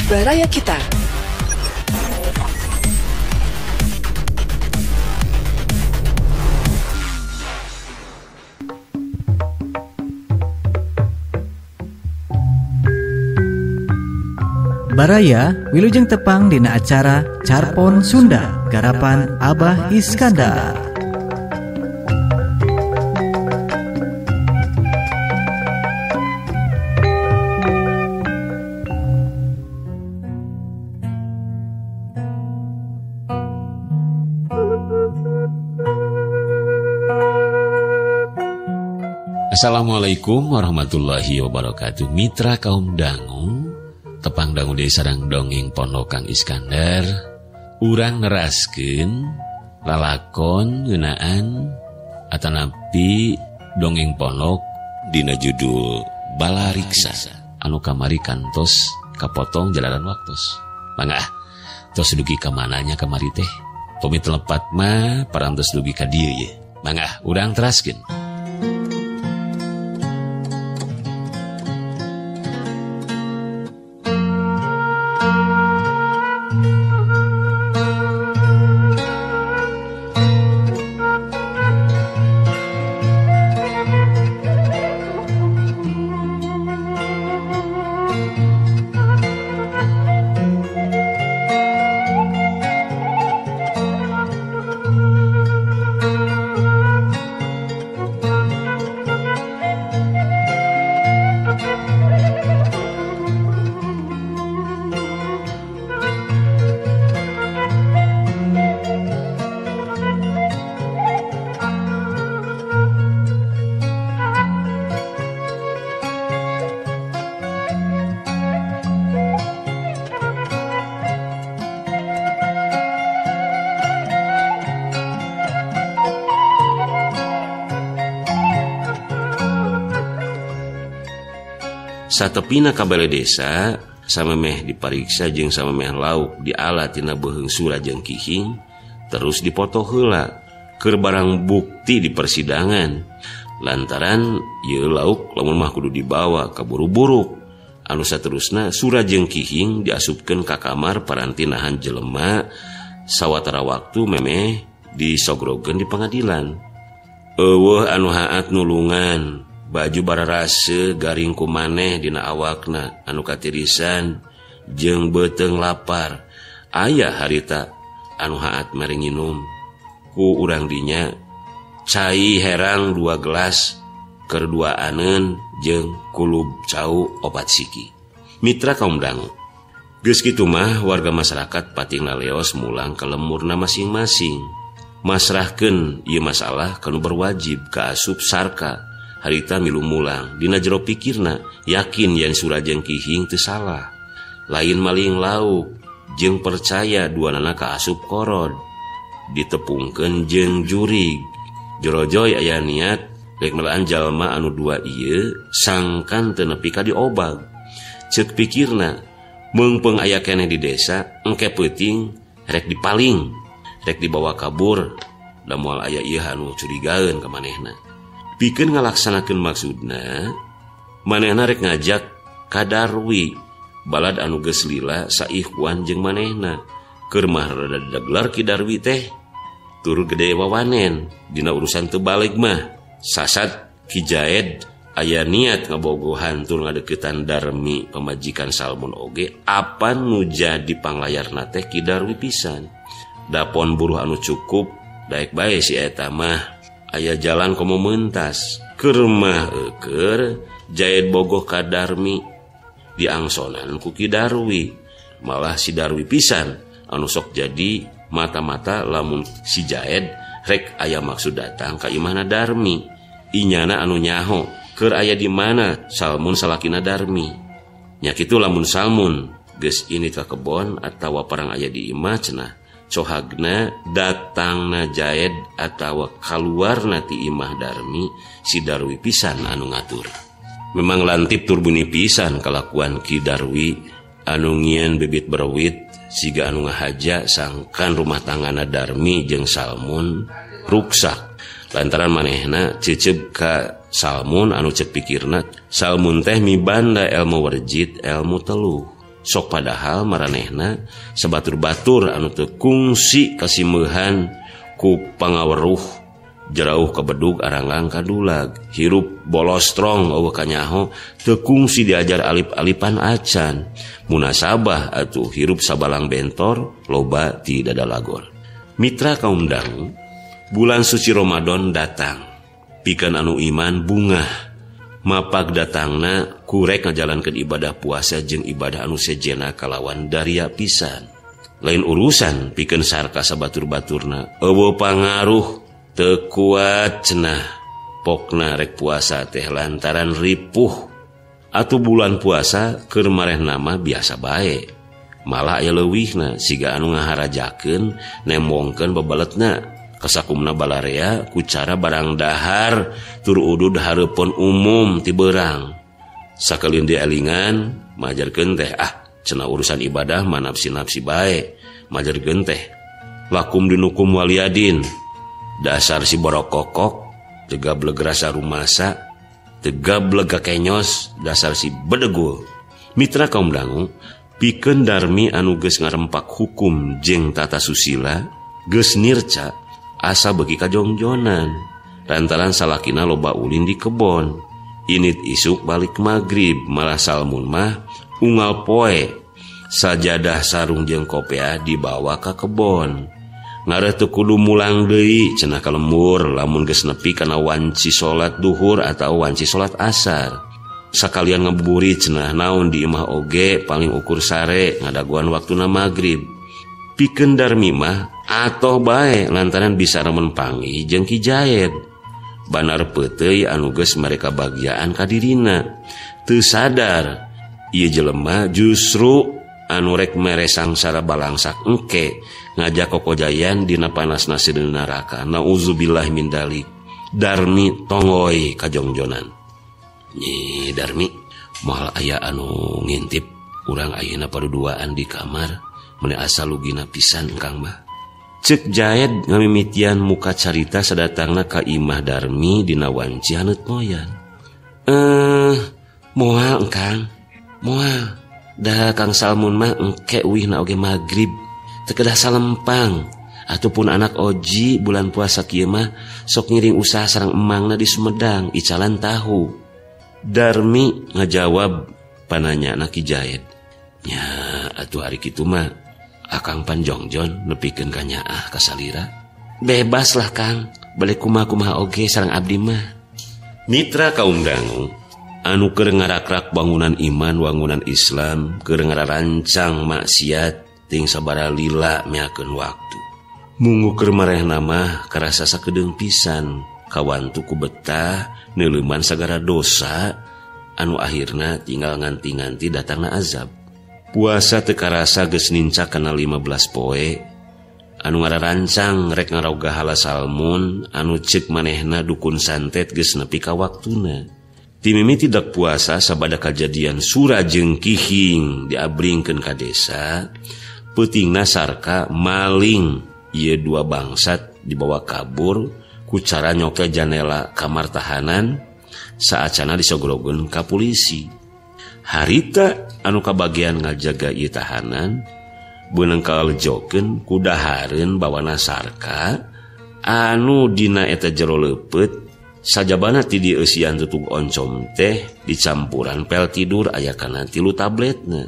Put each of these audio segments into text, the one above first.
Baraya Kita. Baraya wilujeng tepang dina acara Carpon Sunda garapan Abah Iskandar. Assalamualaikum warahmatullahi wabarakatuh. Mitra kaum dangu, tepang dangu deui sareng dongeng Pondok Kang Iskandar. Urang neraskeun lalakon ngeunaan atanapi dongeng pondok dina judul Balariksa anu kamari kantos kapotong jalanan waktos. Mangga ah, tos dugi ka mananya kamari teh? Pami telepat mah parantos dugi ka dieu ye. Mangga ah, urang teraskeun. Satepina ka bale desa samemeh dipariksa jeung samemeh lauk diala tina beuheung sura jeung kihing terus dipoto heula keur barang bukti di persidangan lantaran ieu lauk lamun mah kudu dibawa ka buru-buruk anu saterusna sura jeung kihing diasupkeun ka kamar paranti nahan jelema sawatara waktu memeh disogrogeun di pangadilan. Eueuh anu haat nulungan baju bararase garing ku maneh dina awakna anu katirisan jeung beuteung lapar. Aya harita anu haat mere nginum ku urang dinya cai herang 2 gelas keur duaaneun jeung kulub cau 4 siki. Mitra kaum dangu, geus kitu mah warga masyarakat pating laleos mulang ka lemurna masing-masing masrahkeun ieu masalah ka nu berwajib ka asup sarka. Harita milu mulang dina jero pikirna yakin yen sura jeung kihing teu salah lain maling lauk jeung percaya duanana ka asup korod ditepungkeun jeung jurig jorojoy aya niat rek melaan jalma anu dua ieu sangkan teu nepi ka diobag. Ceuk pikirna meungpeung aya keneh di desa engke peuting rek dipaling rek dibawa kabur da moal aya ieu anu curigaeun ka manehna. Pikeun ngalaksanakeun maksudna, manehna rek ngajak ka Darwi, balad anu geus lila saihwan jeung manehna. Keur mah rada daglar Ki Darwi teh, tur gede wawanen dina urusan teu baleg mah. Sasad Ki Jaed aya niat ngabogohan tur ngadeukeutan Darmi pamajikan Salmun oge apan nu jadi panglayarna teh Ki Darwi pisan. Dapon buruh anu cukup daek bae si eta mah. Aya jalan komo mentas keur mah eueur Jaed bogoh ka Darmi diangsonan ku Ki Darwi. Malah si Darwi pisan anu sok jadi mata-mata lamun si Jaed rek aya maksud datang ka imahna Darmi. Inyana anu nyaho keur aya di mana Salmun salakina Darmi. Nya kitu lamun Salmun geus ini ka kebon atawa parang aya di imah cenah cohagna datangna Jaed atawa kaluarna ti imah Darmi si Darwi pisan anu ngatur. Memang lantip turbuni pisan kalakuan Ki Darwi anu ngieun bibit berwit siga anu ngahaja sangkan rumah tanggana Darmi jeung Salmun ruksak lantaran manehna cecep ka Salmun anu cek pikirna Salmun teh mibanda ilmu werjit ilmu teluh. Sok padahal maranehna sabatur-batur anu teu kungsi kasimeuhan ku pangaweruh jerauh kabedug aranglang kadulag hirup bolostrong eueuh kanyaho teu kungsi diajar alip-alipan acan munasabah atuh hirup sabalang bentor loba ti dadalagor. Mitra kaum dangu, bulan suci Ramadan datang pikeun anu iman bungah mapag datangna kurek ngajalankeun ibadah puasa jeung ibadah anu sejena kalawan daria pisan. Lain urusan pikeun sarka sabatur-baturna eueuh pangaruh teu kuat cenah pokna rek puasa teh lantaran ripuh. Atuh bulan puasa keur marehna mah biasa bae, malah aya leuwihna siga anu ngaharajakeun nembongkeun bebeletna kasakumna balarea ku cara barang dahar tur udud hareupeun umum ti beurang. Sakeulin dielingan majarkeun teh ah cenah urusan ibadah mah nafsi-nafsi bae, majarkeun teh lakum dinukum waliyadin. Dasar si borokokok tegableg rasa rumasa tegableg kenyos dasar si bedegul. Mitra kaum dangu, pikeun Darmi anu geus ngarempak hukum jeung tata susila geus nirca asa beuki kajongjonan lantaran salakina loba ulin di kebon. Init isuk balik magrib malah Salmun mah unggal poe sajadah sarung jeung kopeah dibawa ka kebon. Ngareh teu kudu mulang deui cenah ka lembur lamun geus nepi kana wanci salat duhur atawa wanci salat asar. Sakalian ngabuburit cenah naon di imah oge paling ukur sare ngadaguan waktuna magrib. Pikeun Darmi mah atoh bae lantaran bisa remen panggih jeung Ki Jaed. Banar peuteuy anu geus mereka bagiaan ka dirina. Teu sadar ieu jelema justru anu rek mere sangsara balangsak engke ngajak kokojayan dina panasna sideun neraka. Nauzubillah min dalik. Darmi tongoy kajongjonan. Nyi Darmi moal aya anu ngintip urang ayeuna paduduaan di kamar meni asa lugina pisan engkang mah. Cek Jaed ngamimitian muka carita sadatangna ka imah Darmi dina wanci haneut moyan. Moal engkang, moal. Da Kang Salmun mah engke uihna oge magrib teu kedah salempang. Ataupun anak oji bulan puasa kieu mah sok ngiring usaha sareng emangna di Sumedang icalan tahu. Darmi ngajawab pananyana Ki Jaed. Nya atuh ari kitu mah akang panjongjon nepikeun ka nyaah ka salira. Bebas lah Kang, balik kumaha-kumaha oge sareng abdi mah. Mitra kaum dangu anu keur ngarakrak bangunan iman wangunan Islam keur ngarancang maksiat ting sabara lila meakeun waktu. Mungu keur marehna mah karasa sakedeung pisan kawantu ku betah neuleuman sagara dosa anu akhirna tinggal nganti-nganti datangna azab. Puasa teu karasa geus nincak kana 15 poe anu ngarancang rek ngaroga hala Salmun anu ceuk manehna dukun santet geus nepi ka waktuna. Timimiti dak puasa sabada kajadian Sura jeung Kihing diabringkeun ka desa, peutingna Sarka maling ieu dua bangsat dibawa kabur ku cara nyokel janela kamar tahanan saacana disogrogeun ka polisi. Harita anu kabagian ngajaga ieu tahanan beunang kalejokeun ku dahareun bawana Sarka anu dina eta jero leupeut sajabana ti dieusian tutug oncom teh dicampuran pel tidur aya kana 3 tabletna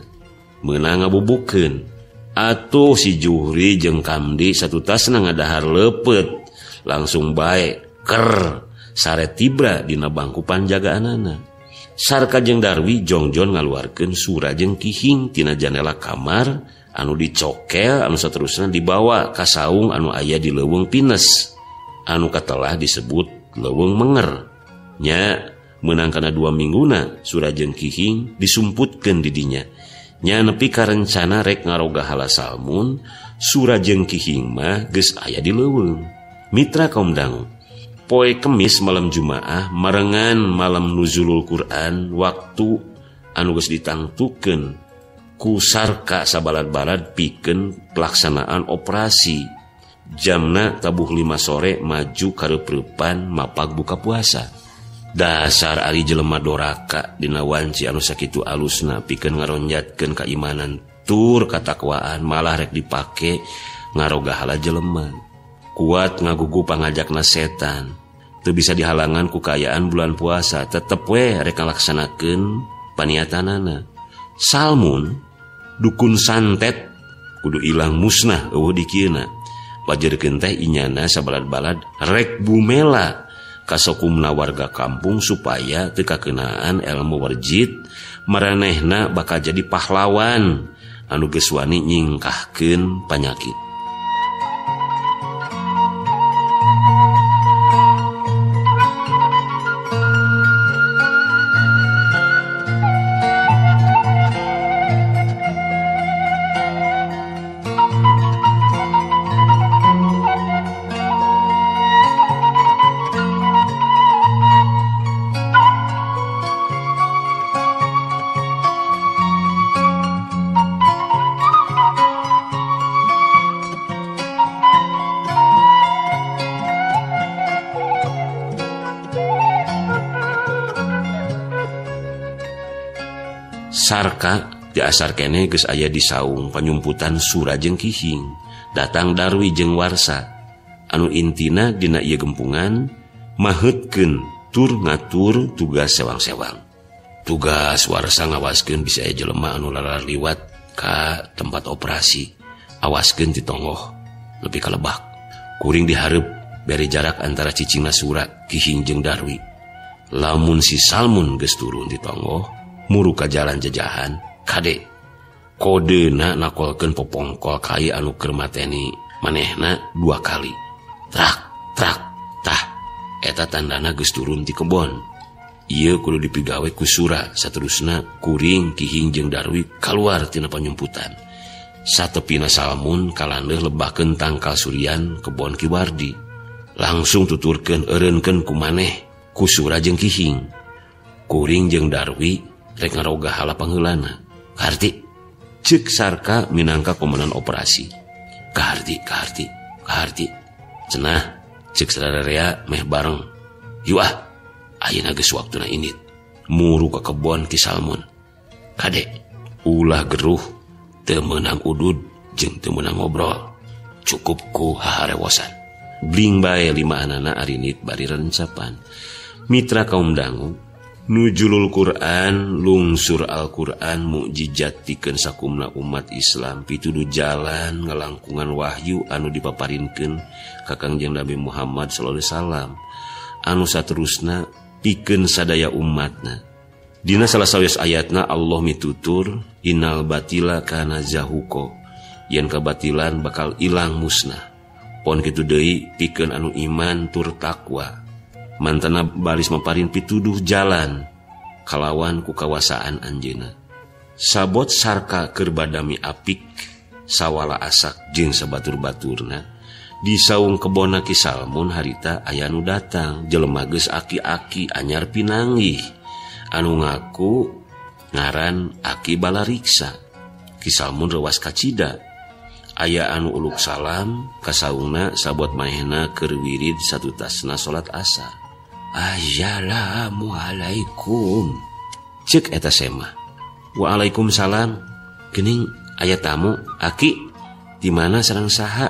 meunang ngabubukeun. Atuh si Juhri jeung Kamdi satutasna ngadahar leupeut langsung bae ker sare tibra dina bangku panjagaanana. Sarka jeung Darwi jongjon ngaluarkeun Sura jeung Kihing tina janela kamar anu dicokel anu saterusna dibawa ka saung anu aya di leuweung pines anu katelah disebut leuweung menger. Nya meunang kana 2 mingguna Sura jeung Kihing disumputkeun di dinya. Nya nepi ka rencana rek ngaroga hala Salmun, Sura jeung Kihing mah geus aya di leuweung. Mitra kaum dangu, poe Kemis malam Jumaah marengan malam nuzulul Quran waktu anu geus ditangtukeun ku Sarka sabalad-balad pikeun pelaksanaan operasi. Jamna tabuh 5 sore maju kareupreupan mapag buka puasa. Dasar ari jelema doraka dina wanci anu sakitu alusna pikeun ngaronjatkeun kaimanan tur katakwaan malah rek dipake ngarogahala jelema. Kuat ngagugu pangajakna setan. Teu bisa dihalangan ku kaayaan bulan puasa, tetep we rek ngalaksanakeun paniatanana. Salmun dukun santet kudu ilang musnah eueuh dikieuna. Pajerkeun teh inyana sabalad-balad rek bumela kasokumna warga kampung supaya teu kakenaan ilmu warjit, maranehna bakal jadi pahlawan anu geus wani nyingkahkeun panyakit. Sarka di asar kene geus aya di saung panyumputan Sura jeung Kihing. Datang Darwi jeung Warsa anu intina dina ieu gempungan maheutkeun tur ngatur tugas sewang-sewang. Tugas Warsa ngawaskeun bisa aya jelema anu lalar liwat ka tempat operasi, awaskeun ti tonggoh nepi ka lebak. Kuring dihareup bere jarak antara cicingna Sura, Kihing jeung Darwi. Lamun si Salmun geus turun di tonggoh muru ka jalan jajahan kade kodena nakolkeun popongkol kai anu keur mateni manehna 2 kali trak trak tah eta tandana geus turun ti kebon. Ieu kudu dipigawe ku Sura saterusna kuring Kihing jeung Darwi kaluar tina panyumputan. Satepina Salmun kalandeuh lebahkeun tangkal surian kebon Ki Wardi, langsung tuturkeun eureunkeun ku maneh ku Sura jeung Kihing. Kuring jeung Darwi rek ngaroga hala pangheulana. Kaharti ceuk Sarka minangka komandan operasi. Kaharti kaharti kaharti cenah ceuk sararea meh bareng. Yu ah, ayeuna geus waktuna indit. Muru ka kebon Ki Salmun. Kade ulah geruh teu meunang udud jeung teu meunang ngobrol. Cukup ku haharewosan. Bling bae lima anana arinit bari rencapan. Mitra kaum dangu nujulul Quran, lungsur Al-Quran mukjizat tikeun sakumna umat Islam pituduh jalan ngalangkungan wahyu anu dipaparinkeun ka Kangjeng Nabi Muhammad sallallahu alaihi wasallam anu saterusna pikeun sadaya umatna. Dina salah sawios ayatna Allah mitutur innal batila kana zahuqa, yen kabatilan bakal ilang musnah. Pon kitu deui pikeun anu iman tur takwa. Mantana balis maparin pituduh jalan kalawan ku kawasaan anjeunna. Sabot Sarka keur badami apik sawala asak jeung sabatur-baturna di saung kebonna Ki Salmun harita aya nu datang jelema geus aki-aki anyar pinanggih anu ngaku ngaran Aki Balariksa. Ki Salmun reuwas kacida aya anu uluk salam ka saungna sabot manehna keur wirid satutasna salat asar. Assalamualaikum cek eta semah. Waalaikumsalam. Geuning aya tamu aki di mana sareng saha?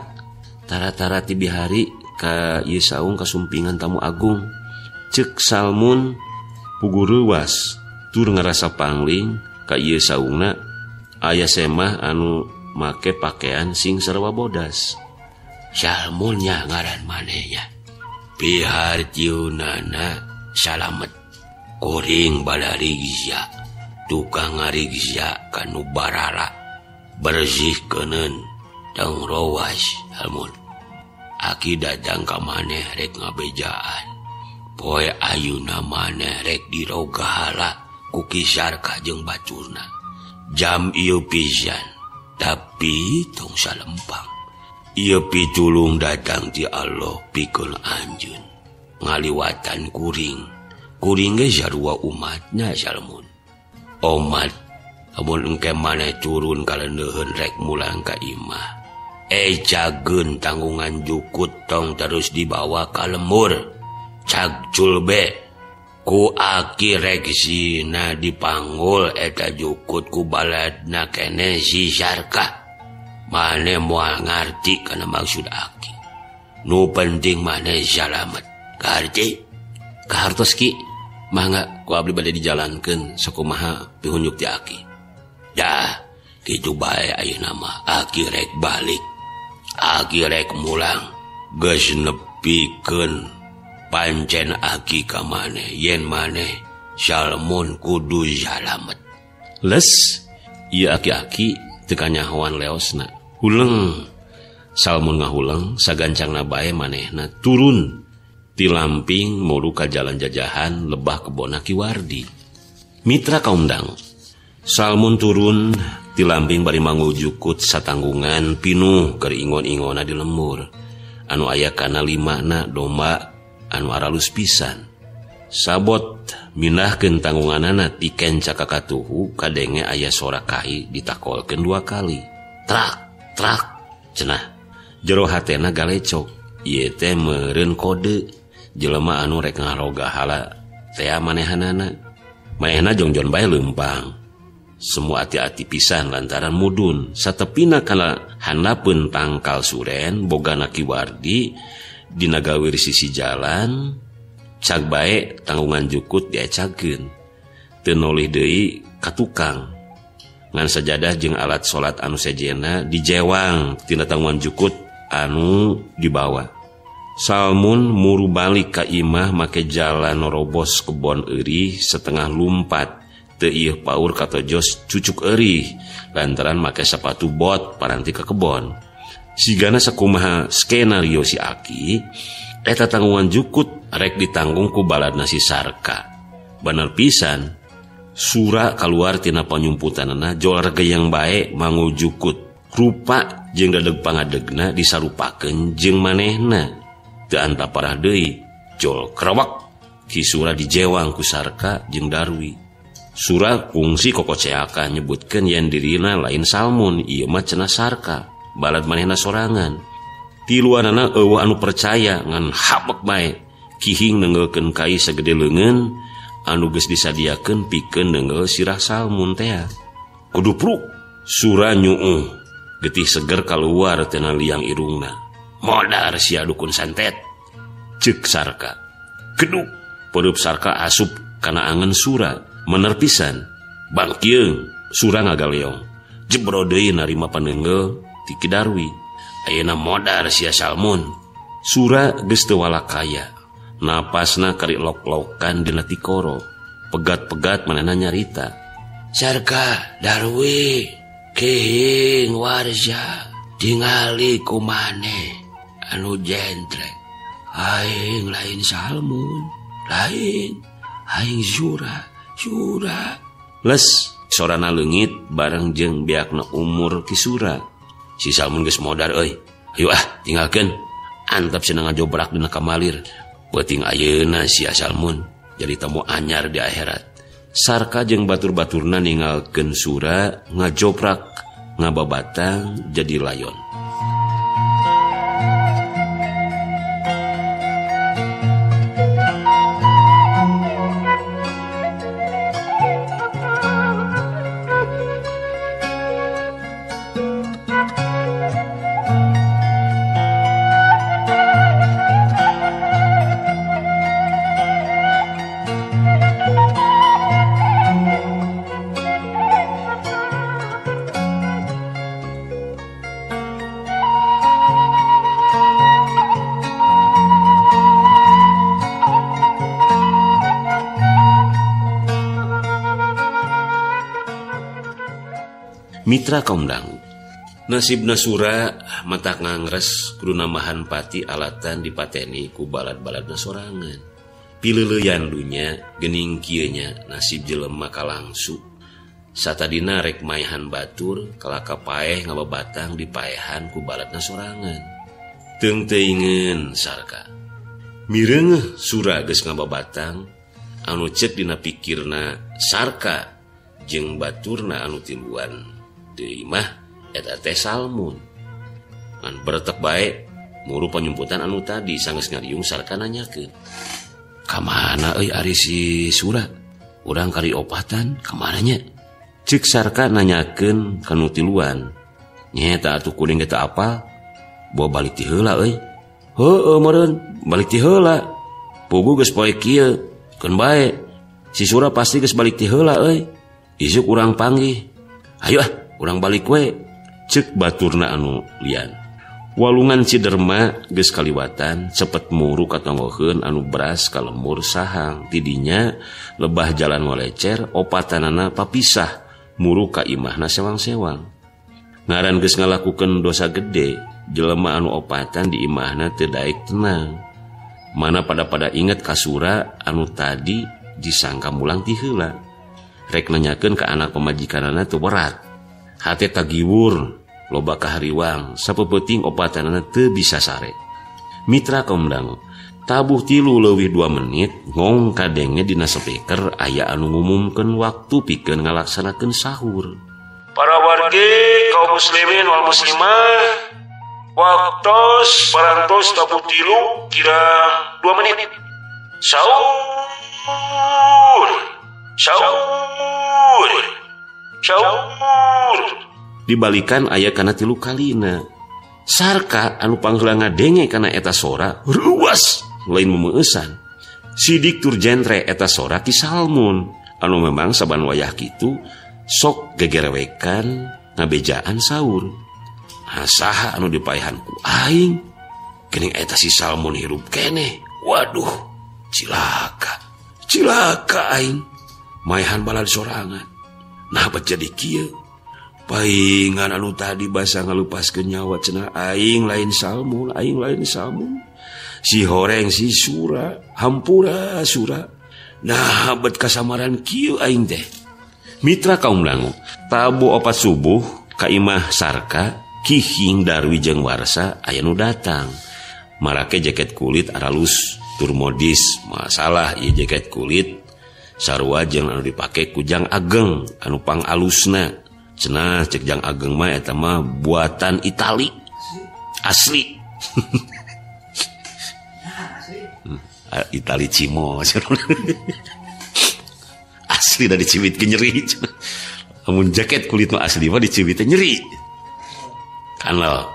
Tara-tara ti bihari ka ieu saung kasumpingan tamu agung. Cek Salmun pugu reuwas tur ngarasa pangling ka ieu saungna aya semah anu make pakaian sing sarua bodas. Salmunnya ngaran manehnya. Pihartiunana salamet kuring balarigja tukang ngarigja kanu barara bersih keuneun tong rowas Salmun. Aki datang ka maneh rek ngabejaan poe ayuna maneh rek dirogahala ku Ki Sarka jeung baturna. Jam ieu pisan tapi tong salempang. Ieu pitulung datang ti Allah pikeun anjeun ngaliwatan kuring. Kuring ge sarua umatna Salmun. Omat lamun engke maneh turun ka leuneuheun rek mulang ka imah. Cageun tanggungan jukut tong terus dibawa ka lembur. Cag culbe Ku aki reksina dipanggul eta jukut ku baladna kene si Sarka. Mane moal ngarti kana maksud aki. Nu penting mane salamet. Kaharti? Kahartos ki. Mangga ku abdi bade dijalankeun sakumaha pihunjuk ti aki. Dah, kitu bae ayeuna mah aki rek balik. Aki rek mulang. Geus nepikeun pancen aki ka maneh yen maneh Salmun kudu salamet. Les ieu aki-aki teu kanyahoan leosna. Huleng Salmun ngahuleng sagancangna bae manehna turun ti lamping muru ka jalan jajahan lebah kebon Ki Wardi. Mitra kaum dangu. Salmun turun ti lamping bari manggul jukut satanggungan pinuh keur ingon-ingonna di lembur. Anu aya kana limana domba anu aralus pisan. Sabot mindahkeun tanggunganana ti kenca ka katuhu kadenge aya sora kai ditakolkeun dua kali. Trak trak cenah. Jero hatena galecok. Ieu teh meureun kode jelema anu rek ngaroga hala tea manehanana. Manehna jongjon bae leumpang. Semua ati-ati pisan lantaran mudun. Satepina kana handapeun tangkal suren bogana Ki Wardi dina gawir sisi jalan cag bae tanggungan jukut diacakeun. Teu nolih deui ka tukang. Ngan sajadah jeung alat salat anu sejena dijewang tina tanggungan jukut anu dibawa. Salmun muru balik ka imah make jalan norobos kebon eurih setengah lumpat. Teu ieu paur katojos cucuk eurih lantaran make sepatu bot paranti ka kebon. Sigana sakumaha skenario si aki eta tanggungan jukut rek ditanggung ku baladna si Sarka. Bener pisan Sura kaluar tina panyumputanana jolar geyang bae manggul jukut. Rupa jeung dadeg pangadegna disarupakeun jeung manehna. Teu anta parah deui jol kerawak Ki Sura dijewang ku Sarka jeung Darwi. Sura kungsi kokoceakan nyebutkeun yen dirina lain Salmun, ieu mah cenah Sarka, balad manehna sorangan. Tiluanana eueuh anu percaya ngan habek bae. Kihing neunggeulkeun kai sagede leungeun anu geus disadiakeun pikeun neunggeul sirah Salmun tea. Kudupruk Sura nyuuh, getih seger kaluar tina liang irungna. Modar sia dukun santet. Ceuk Sarka. Geduk peureub Sarka asup kana angen Sura. Mener pisan, bangkieung Sura ngagaleong. Jebro deui narima paneunggeul ti Ki Darwi. Ayeuna modar sia Salmun. Sura geus teu walakaya. Napasna kari lok-lokan dina tikoro. Pegat-pegat manehna nyarita. Sarka, Darwi, kihing warja tingali ku maneh anu jentrek. Aing lain Salmun, lain aing Sura. Sura. Les sorana leungit bareng jeung beakna umur Ki Sura. Si Salmun geus modar euy. Hayu ah tinggalkeun. Antep cenah ngajobrak dina kamalir. Peuting ayeuna si Salmun jadi tamu anyar di akhirat. Sarka jeung batur-baturna ninggalkeun Sura ngajobrak ngababatang jadi layon. Mitra kaum dangu. Nasibna Sura matak ngangres kudu nambahan pati alatan dipateni ku balad-baladna sorangan. Pileuleyan dunya geuning kieu nya nasib jelema kalangsu. Satadina rek maehan batur kalaka paeh ngababatang dipaehan ku baladna sorangan. Teung teuingeun Sarka. Mireungeuh Sura geus ngababatang anu ceuk dina pikirna Sarka jeung baturna anu tiluan. Deui mah eta teh Salmun. Ngan beretek bae muru panyumputan anu tadi sanggeus ngariung Sarka nanyakeun. Ka mana euy ari si Sura? Urang kari opatan ka mana nya? Ceuk Sarka nanyakeun ka nu tiluan. Nyeta atuh kuring ge teu apal. Bawa balik ti heula euy. Heueuh meureun, balik ti heula. Pugu geus poe kieu, keun bae. Si Sura pasti geus balik ti heula euy. Isuk urang panggih. Hayu ah, urang balik we. Ceuk baturna anu lian. Walungan Ciderma geus kaliwatan cepet muru katonggoheun anu beras ka lembur sahang. Tidinya lebah jalan ngolecer opatanana papisah muru ka imahna sewang-sewang. Ngaran geus ngalakukeun dosa gede, jelema anu opatan di imahna teu daek tenang. Mana pada-pada inget ka Sura anu tadi disangka mulang ti heula. Rek nanyakeun ka anak pamajikanana teu berat. Hate tagiwur loba kahariwang, sapeupeting opatanana teu bisa sare. Mitra kaum dangu, tabuh 3 leuwih 2 menit ngong kadenge dina speaker aya anu ngumumkeun waktu pikeun ngalaksanakeun sahur. Para wargi kaum muslimin wal muslimah, waktos parantos tabuh 3 kira 2 menit. Sahur, sahur, sahur. Dibalikan aya kana 3 kalina. Sarka anu pangheula ngadenge kana eta sora ruas lain memeueusan. Sidik tur jentre eta sora Ki Salmun anu memang saban wayah kitu sok gegerewekan ngabejaan sahur. Nah, saha anu dipaehan ku aing? Geuning eta si Salmun hirup keneh. Waduh, cilaka. Cilaka aing. Maehan balad sorangan. Nah, bet jadi kieu. Paingan anu tadi basa ngalupaskeun nyawa cenah aing lain Salmun, aing lain Salmun. Si horeng si Sura, hampura Sura. Nah, bet kasamaran kieu aing teh. Mitra kaum dangu, tabu 4 subuh ka imah Sarka, Kihing Darwi jeung Warsa aya nu datang. Marake jaket kulit aralus tur modis, masalah ieu jaket kulit sarua jeung anu dipake ku Jang Ageng anu pangalusna. Cenah cek Jang Ageng mah eta mah buatan Itali asli. Itali Cimo. Asli da diciwit ke nyeri. Amun jaket kulit mah asli mah diciwit nyeri. Kanal.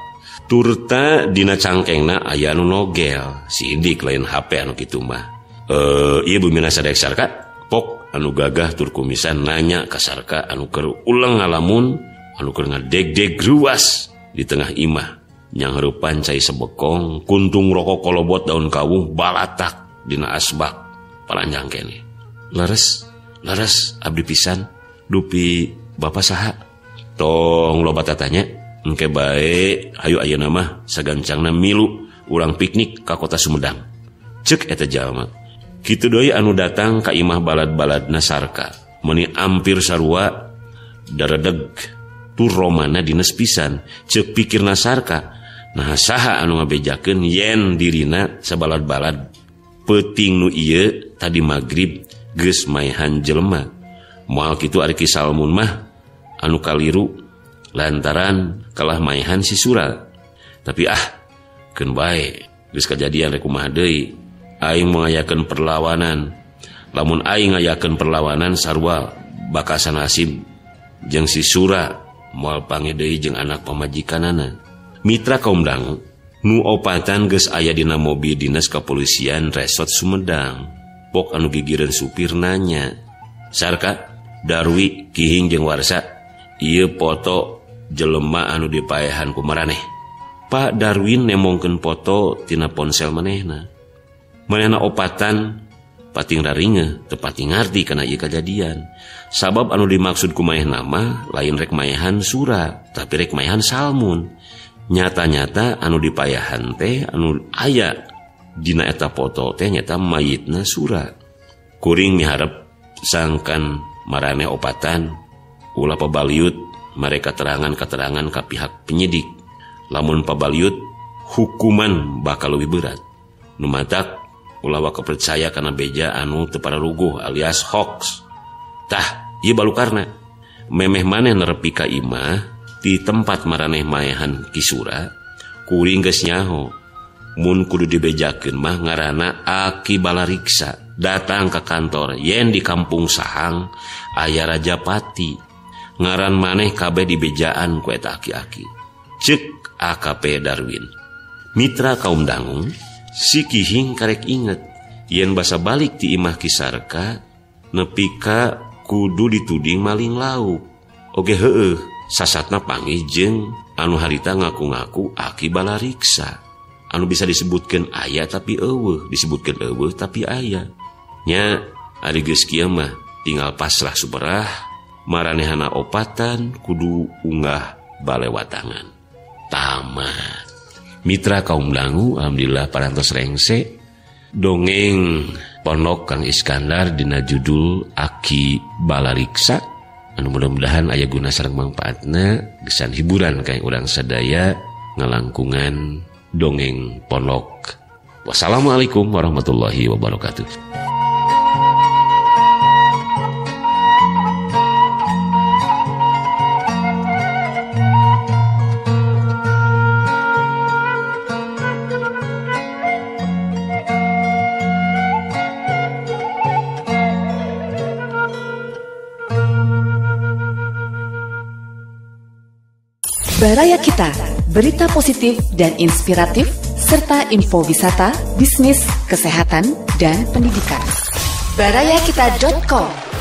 Turta dina cangkengna aya anu nogel, sidik lain HP anu kitu mah. Ieu bumina sadek Sarka, pok anu gagah tur kumisan nanya ka Sarka anu keur uleng ngalamun, anu keur ngadegdeg ruas di tengah imah. Nyangharupan cai sebekong, kuntung rokok kolobot daun kawung balatak dina asbak palanjang keneh. Leres, leres abdi pisan dupi bapa saha? Tong loba tatanya, engke bae hayu ayeuna mah sagancangna milu urang piknik ka kota Sumedang. Ceuk eta jalma. Kitu deui anu datang ka imah balad-baladna Sarka. Meuni ampir sarua daredeg tur romana dines pisan. Ceuk pikirna Sarka, nah saha anu ngabejakeun yen dirina sabalad-balad peuting nu ieu tadi magrib geus maehan jelema. Moal kitu ari Ki Salmun mah anu kaliru lantaran kalah maehan si Sura. Tapi ah, keun bae geus kajadian rek kumaha deui. Aing mengayakeun perlawanan. Lamun aing ngayakeun perlawanan sarua bakal sanasib jeung si Sura moal pange deui jeung anak pamajikanana. Mitra kaum dangu nu opatan geus aya dina mobil dinas kepolisian Resort Sumedang. Pok anu gigireun supir nanya, Sarka, Darwi, Kihing jeung Warsa, ieu foto jelema anu dipaehan ku maraneh. Pak Darwin nemongkeun foto tina ponsel manehna. Manehna opatan pating raringeuh teu pati ngarti kana ieu kajadian. Sabab anu dimaksud ku manehna mah lain rek maehan Sura, tapi rek maehan Salmun. Nyata-nyata anu dipayahan teh anu aya dina eta foto teh nyata mayitna Sura. Kuring miharep sangkan maraneh opatan ulah pabaliut mereka keterangan-keterangan ka pihak penyidik. Lamun pabaliut hukuman bakal lebih berat. Nu matak ulah waka percaya kana beja anu teu pararuguh alias hoax. Tah, ieu balukarna. Memeh maneh nerepi ka imah di tempat maraneh maehan Ki Sura, kuring geus nyaho. Mun kudu dibejakeun mah ngaranna Aki Balariksa. Datang ke kantor yen di kampung Sahang aya Rajapati. Ngaran maneh kabeh dibejaan ku eta aki-aki. Cek AKP Darwin. Mitra kaum dangung, si Kihing karek inget yen basa balik ti imah Ki Sarka nepi ka kudu dituding maling lauk. Oge heueuh, sasatna panggih jeung anu harita ngaku-ngaku Aki Balariksa. Anu bisa disebutkeun aya tapi eueuh, disebutkeun eueuh tapi aya. Nya ari geus kieu mah tinggal pasrah suberah, maranehana opatan kudu unggah balewatangan. Tamat. Mitra kaum dangu, alhamdulillah parantos rengse dongeng pondok Kang Iskandar dina judul Aki Balariksa. Anu mudah-mudahan aya guna sareng mangpaatna, gesan hiburan ka urang sadaya ngalangkungan dongeng pondok. Wassalamualaikum warahmatullahi wabarakatuh. Baraya Kita, berita positif dan inspiratif, serta info wisata, bisnis, kesehatan, dan pendidikan. Barayakita.com.